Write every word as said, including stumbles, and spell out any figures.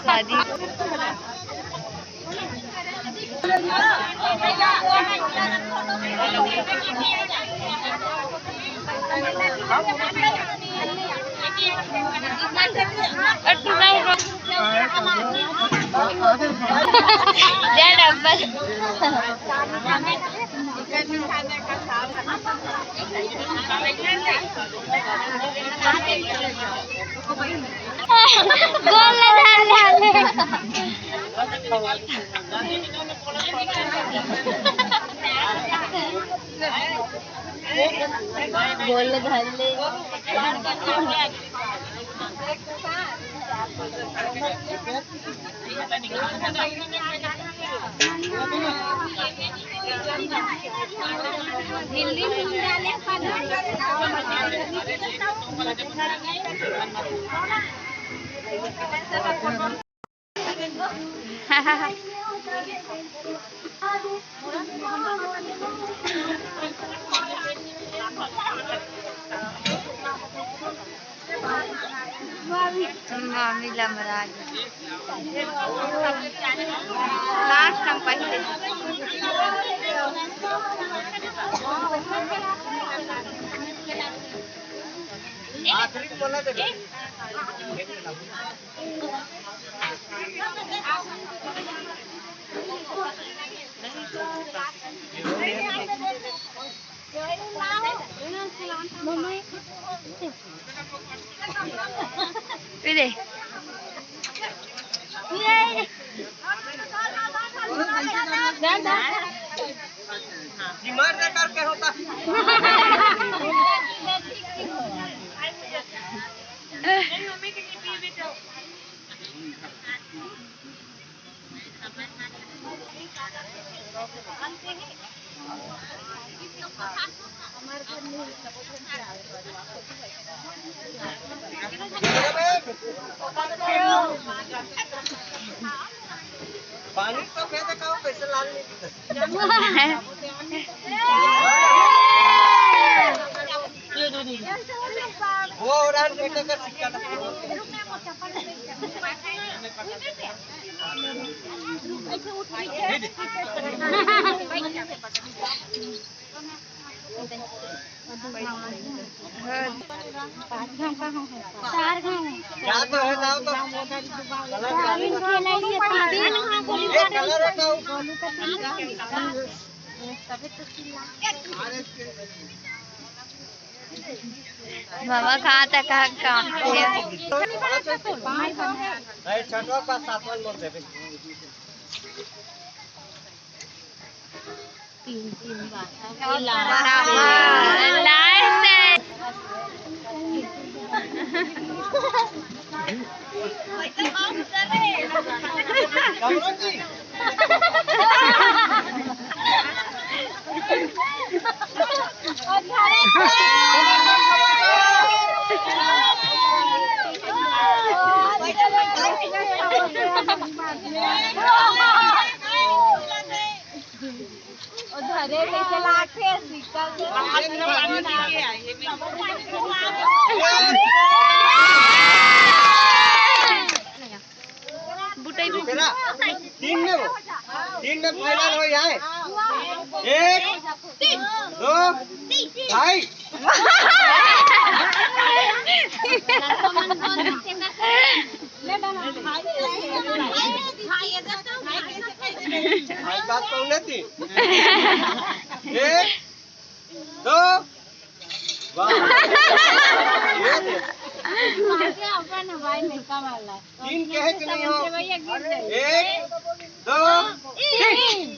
शादी। जय डबल। गोल लगा ले। गोल लगा ले। मामी लमरा गे। लास्ट हम पहिले। आखिरी बोला दे। पानी तो फेंक देता हूँ, कैसे लाल नहीं दिखता। वो और बेटे का सिक्का था। मामा कहाँ तक, कहाँ काम पे है? अरे, छठवा पास सातवां में बोलते हैं। तीन, तीन बार। बराबर। लास्ट है। बुटाई भी। तीन में वो, तीन में फाइनल हो जाए। एक, दो, ढाई। भाई बात कौन है थी? एक, दो, वाह। ये दे। तीन कहे कि नहीं हो? एक, दो, तीन।